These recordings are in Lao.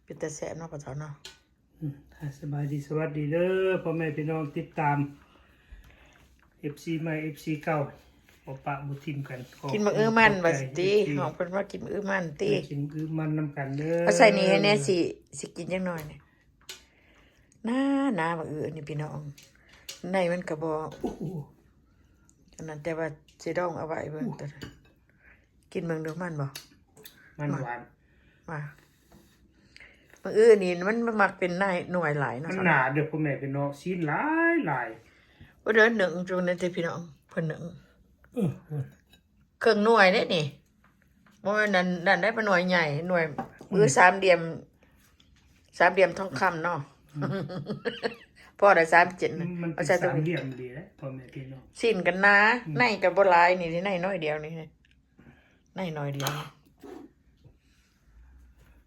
ເປັນຕາແຊບເນາະ ພໍ່ເຖົ້າເນາະ. ອືມ ສະບາຍດີ ສະຫວັດດີເດີ ພໍ່ແມ່ພີ່ນ້ອງຕິດຕາມ ເອັຟຊີ ໃໝ່ ເອັຟຊີ ເກົ່າ ບໍ່ປະບໍ່ຖິ້ມກັນ. ກິນໝາກອືມັນວ່າຊິຕິ ເອີ ຂອບໃຈ ເອັຟຊີ ຂອງເພິ່ນວ່າກິນໝາກອືມັນຕິ ເອີ ກິນໝາກອືມັນນຳກັນເດີ. ເອົາໃສ່ນີ້ໃຫ້ແດ່ ຊິ ຊິກິນຈັກໜ່ອຍນີ້. ໜາໆ ໝາກອືອັນນີ້ພີ່ນ້ອງ ໃນມັນກະບໍ່ ໂອ້ໂຫ ອັນນັ້ນ ແຕ່ວ່າຊິດອງເອົາໄວ້ເບິ່ງ. ໂອ້ ໂຕນັ້ນ ກິນເບິ່ງດູ ມັນບໍ່? ມັນຫວານ ວ່າ ໝາກອືນີ້ມັນມັກເປັນໜ່ວຍຫຼາຍເນາະ ມັນໜາເດີພໍ່ແມ່ພີ່ນ້ອງ ຊີ້ນຫຼາຍໆ. ບໍ່ເດີ ໜຶ້ງຈຸງນັ້ນຕິພີ່ນ້ອງ ເພິ່ນໜຶ້ງ ເອີ ເຄິ່ງໜ່ວຍເດ້ນີ້ ບໍ່ແມ່ນນັ້ນ ນັ້ນໄດ້ ເປັນໜ່ວຍໃຫຍ່ ໜ່ວຍ ອືມ ມືສາມຫຼ່ຽມ ສາມຫຼ່ຽມທອງຄຳເນາະ. ອືມ ພໍໄດ້ສາມເຈັດ ອືມ ມັນເປັນສາມຫຼ່ຽມດີເດ້ພໍ່ແມ່ພີ່ນ້ອງ. ຊີ້ນກໍໜາ ອືມ ໃນກໍບໍ່ຫຼາຍ ນີ້ໃນໜ້ອຍດຽວນີ້ ໃນໜ້ອຍດຽວ.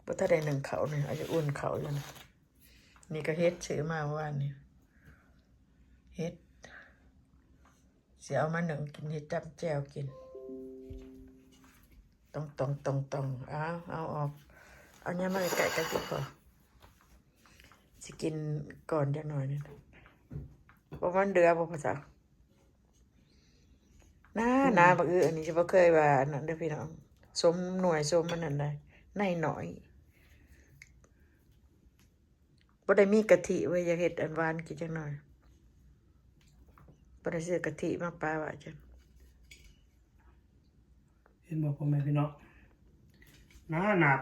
ບໍ່ທັນໄດ້ໜຶ້ງເຂົ້ານີ້ ເອົາຈະອຸ່ນເຂົ້າຢູ່ນີ້. ນີ້ກໍເຫັດ ຊື້ມາເມື່ອວານນີ້ ເຫັດ ຊິເອົາມາໜຶ້ງກິນ ເຮັດຈ້ຳແຈ່ວກິນ. ຕ້ອງໆໆໆ ເອົາ ເອົາອອກ ເອົາຫຍັງມາໃກ້ໆ ໃກ້ຕິພໍ ຊິກິນກ່ອນຈັກໜ່ອຍໜຶ່ງ. ບໍ່ ມັນເຫຼືອບໍ່ ພາສາ ໜາ ອືມ ໜາ ບັກອືອັນນີ້ ຊິບໍ່ເຄີຍວ່າອັນນັ້ນເດີພີ່ນ້ອງ ສົມໜ່ວຍ ສົມອັນນັ້ນໄດ໋ ໃນໜ້ອຍ. ບໍ່ໄດ້ມີກະທິເວີຍ ຢາກເຮັດອັນຫວານກິນຈັກໜ່ອຍ ບໍ່ໄດ້ຊື້ກະທິມາປະໄວ້ຈັ່ງ. ເຫັນບໍ່ພໍ່ແມ່ພີ່ນ້ອງ ໜາ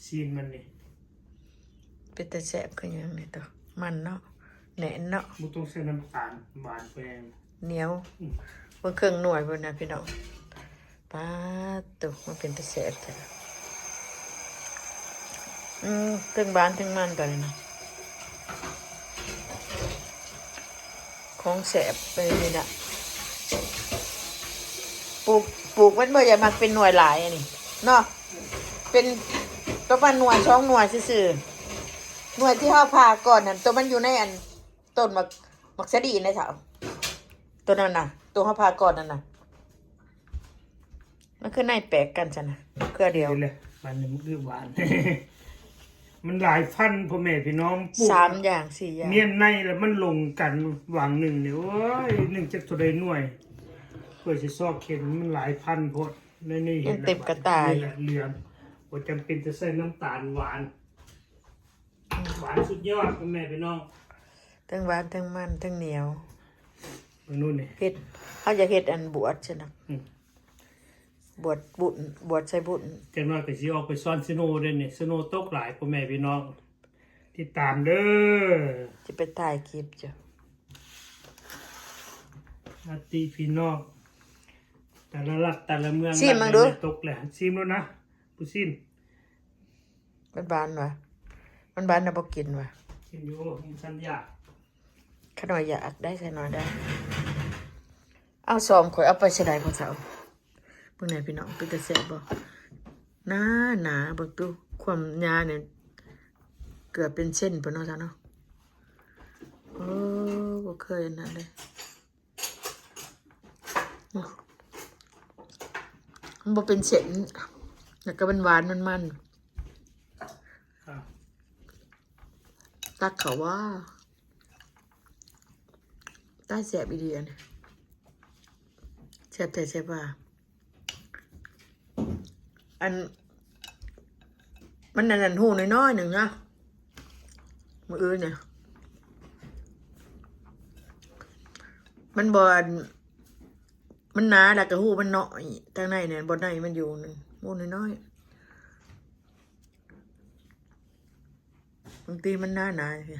ໆ ຊີ້ນມັນນີ້ ເປັນຕາແຊບຄືຫຍັງນີ້ໂຕ ມັນເນາະ ແໜ້ນເນາະ ບໍ່ຕ້ອງໃສ່ນ້ຳຕານຫວານແພງ ໜຽວ ອືມ ເບິ່ງເຄິ່ງໜ່ວຍພຸ້ນນະພີ່ນ້ອງ. ປາດໂທ້ ມັນເປັນຕາແຊບແທ້ ອືມ ເທິງຫວານເທິງມັນຕົວນີ້ນະ ຂອງແຊບເປັນນີ້ລະ ປູກ ປູກມັນບໍ່ຢາກມັກເປັນໜ່ວຍຫຼາຍອັນນີ້ເນາະ ເປັນປະມານໜ່ວຍສອງໜ່ວຍຊື່ໆ. ໜ່ວຍທີ່ເຮົາຜ່າກ່ອນຫັ້ນ ໂຕມັນຢູ່ໃນອັນ ຕົ້ນໝາກ ໝາກສາລີນະເຖົ້າ ໂຕນັ້ນນະ ໂຕເຮົາຜ່າກ່ອນນັ້ນນະ ມັນຄືໃນແປກກັນຊັ້ນນະ ເຄືອດຽວ. ນີ້ແຫຼະ ມັນຄືຫວານ ມັນຫຼາຍພັນພໍ່ແມ່ພີ່ນ້ອງ ປູກສາມຢ່າງສີ່ຢ່າງ ມ້ຽນໃນແລ້ວມັນລົງກັນຫວ່າງໜຶ່ງນີ້ ໂອ້ຍ ໜຶ່ງຈັກເທົ່າໃດໜ່ວຍ ເພື່ອຊິຊອກເຫັນ ມັນຫຼາຍພັນໂພດ. ໃນນີ້ເຫັນເຕັມກະຕ່າຍ ນີ້ແຫຼະເຫຼືອງ ບໍ່ຈຳເປັນຈະໃສ່ນ້ຳຕານຫວານ ອືມ ຫວານສຸດຍອດພໍ່ແມ່ພີ່ນ້ອງ ເທິງຫວານ ເທິງມັນ ເທິງໜຽວ. ເບິ່ງດູນີ້ ເຮັດ ເຮົາຢາກເຮັດອັນບວດຊັ້ນນະ ອືມ ບວດບຸນ ບວດໃສ່ບຸນ. ຈັກໜ້ອຍກໍຊິອອກໄປສວນສະໂນເດ້ນີ້ ສະໂນຕົກຫຼາຍພໍ່ແມ່ພີ່ນ້ອງ ຕິດຕາມເດີ ຊິໄປຖ່າຍຄລິບຈ້ະ ອາຕິພີ່ນ້ອງ ແຕ່ລະລັດແຕ່ລະເມືອງ ຊີມເບິ່ງດູ ລັດໃດແມ່ນຕົກແຫຼະ ຊີມໂລດນະ ຜູ້ຊີມ. ມັນຫວານຫວາ? ມັນຫວານນະ ບໍ່ກິນຫວາ? ກິນຢູ່ ມັນສັນຢາກ. ຂະນ້ອຍຢາກໄດ້ ຂະນ້ອຍໄດ້. ເອົາ ຊ້ອນຂ້ອຍເອົາໄປໃສໃດ ພໍ່ເຖົ້າ? ເບິ່ງແດ່ພີ່ນ້ອງ ເປັນຕາແຊບບໍ່? ໜາໆ ເບິ່ງດູ ຄວາມໜານີ້ ເກືອບເປັນເຊັນພຸ້ນເນາະ ເຖົ້າເນາະ. ໂອ້ ບໍ່ເຄີຍອັນນັ້ນເລີຍ. ມັນບໍ່ເປັນເສັ້ນ ແລ້ວກໍຫວານໆ ມັນໆ. ຕັກເຂົ້າວ່າ ຕາຍ ແຊບອີ່ຫຼີອັນນີ້ ແຊບແທ້ແຊບວ່າ. ອັນ ມັນອັນນັ້ນ ຮູນ້ອຍໆ ໜຶ່ງນະ ມື້ອື່ນນີ້ ມັນບໍ່ ອັນ ມັນໜາ ແລ້ວກໍຮູມັນນ້ອຍ ທາງໃນນີ້ ບ່ອນໃນມັນຢູ່ນັ້ນ ຮູນ້ອຍໆ. ບາງທີມັນໜາໆ ຈັ່ງຊີ້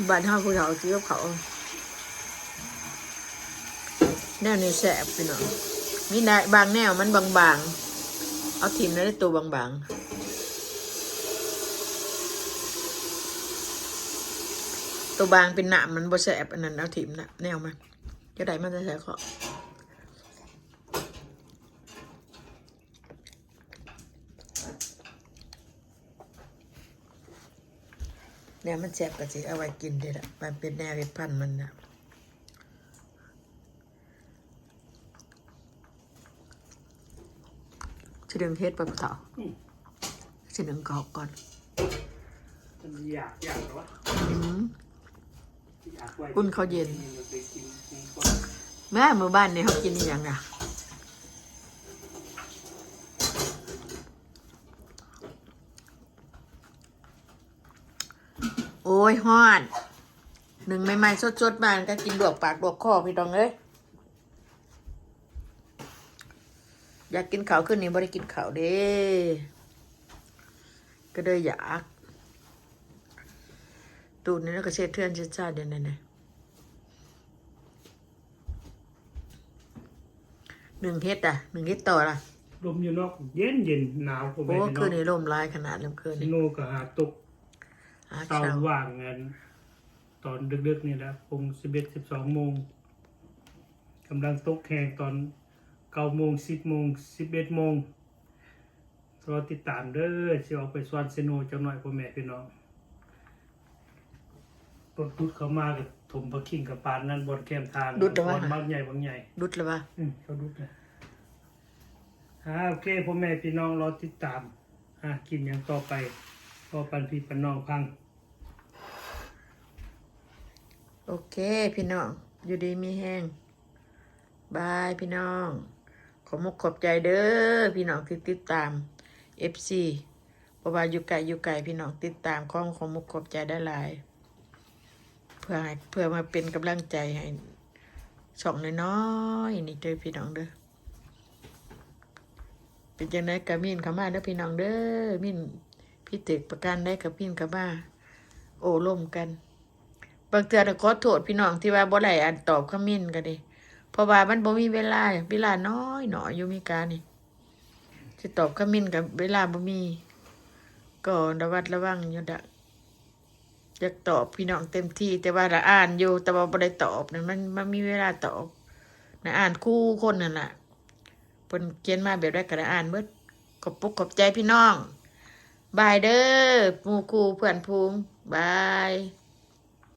ບ້ານເຮົາຜູ້ເຖົ້າກິນກັບເຂົ້າ ແນວນີ້ແຊບພີ່ນ້ອງ. ມີບາງແນວມັນບາງໆ ເອົາຖິ້ມໄດ້ ໂຕບາງໆ ໂຕບາງເປັນນ້ຳ ມັນບໍ່ແຊບ ອັນນັ້ນເອົາຖິ້ມນະ ແນວມັນ. ຈະໄດ້ມາແຕ່ໃສເຄາະ ແນວມັນແຊບກໍຊິເອົາໄວ້ກິນເດ້ລະ ມັນເປັນແນວເຮັດພັນມັນນະ. ຊິໜຶ້ງເຫັດໄປຜູ້ເຖົ້າ ອືມ ຊິໜຶ້ງເຂົ້າກ່ອນ ມັນຢາກ ຢາກແລ້ວວະ ອືມ ຢາກໄວ້ ອຸ່ນເຂົ້າເຢັນ ມັນໄປກິນຂອງກ່ອນ ແມ່ ມື້ບ້ານນີ້ເຮົາກິນອີ່ຫຍັງນະ? ໂອ້ຍ ຮ້ອນ ໜຶ້ງໃໝ່ໆ ສົດໆ ມາ ກໍກິນລວກປາກລວກຄໍ ພີ່ນ້ອງເອີຍ. ຢາກກິນເຂົ້າ ຄືນນີ້ບໍ່ໄດ້ກິນເຂົ້າເດ້ ກໍເລີຍຢາກ ຕູດນີ້ລະກໍເຊັດເຮືອນເຊັດຊານຢູ່ນັ້ນນະ. ໜຶ້ງເຫັດອະ ໜຶ້ງເຫັດຕໍ່ລະ ລົມຢູ່ນອກເຢັນໆ ໜາວ ໂອ້ ຄືນນີ້ລົມຫຼາຍຂະໜາດ ລຳຄືນນີ້ ໂນກະຫາຕົກ ຫາເຊົ້າ ເຊົ້າວ່າງອັນ ຕອນດຶກໆ ນີ້ລະ ປົງສິບເອັດ ສິບສອງໂມງ ກຳລັງຕົກແຮງຕອນເກົ້າໂມງ ສິບໂມງ ສິບເອັດໂມງ. ລໍຕິດຕາມເດີ ຊິອອກໄປສວນເຊໂນຈັກໜ້ອຍ ພໍ່ແມ່ພີ່ນ້ອງ. ລົດດຸດເຂົ້າມາກໍຖົມພະຄິງກະປານນັ້ນ ບ່ອນແຄມທາງ ດຸດແລ້ວວະ ບ່ອນບັກໃຫຍ່ ບັກໃຫຍ່ ດຸດແລ້ວວະ ອືມ ເຂົາດຸດແລ້ວ. ອ່າ ໂອເຄ ພໍ່ແມ່ພີ່ນ້ອງ ລໍຕິດຕາມ ອ່າ ຄລິບຫຍັງຕໍ່ໄປ ເວົ້າປັນພີ່ປັນນ້ອງຟັງ. ໂອເຄ ພີ່ນ້ອງ ຢູ່ດີມີແຮງ ບາຍ ພີ່ນ້ອງ. ຂອບມຸກຂອບໃຈເດີ ພີ່ນ້ອງທີ່ຕິດຕາມ ເອັຟຊີ ບໍ່ວ່າຢູ່ໃກ້ຢູ່ໄກ ພີ່ນ້ອງຕິດຕາມ ຂໍຂອບມຸກຂອບໃຈຫຼາຍໆ ເພື່ອໃຫ້ ເພື່ອມາເປັນກຳລັງໃຈໃຫ້ຊ່ອງນ້ອຍໆ ນີ້ເດີ ພີ່ນ້ອງເດີ. ເປັນຈັ່ງໃດກໍເມັ້ນເຂົ້າມາເດີພີ່ນ້ອງເດີ ເມັ້ນຜິດຖືກປະການໃດກໍເມັ້ນເຂົ້າມາ ໂອ້ລົມກັນ. ບາງເທື່ອກໍຂໍໂທດພີ່ນ້ອງທີ່ວ່າບໍ່ໄດ້ອ່ານຕອບຄອມເມັ້ນກໍດີ ເພາະວ່າມັນບໍ່ມີເວລາ ເວລານ້ອຍໆ ຢູ່ເມການີ້ ຊິຕອບຄອມເມັ້ນກໍເວລາບໍ່ມີ ກໍລະມັດລະວັງຢູ່ດະ. ຢາກຕອບພີ່ນ້ອງເຕັມທີ່ ແຕ່ວ່າລະອ່ານຢູ່ ແຕ່ວ່າບໍ່ໄດ້ຕອບນະ ມັນ ມັນມີເວລາຕອບນະ ອ່ານຄູ່ຄົນນັ້ນລະ ເພິ່ນຂຽນມາແບບໃດກໍໄດ້ອ່ານເບິດ. ຂອບມຸກຂອບໃຈພີ່ນ້ອງ ບາຍເດີ ໝູ່ຄູ່ເພື່ອນຝູງ ບາຍ.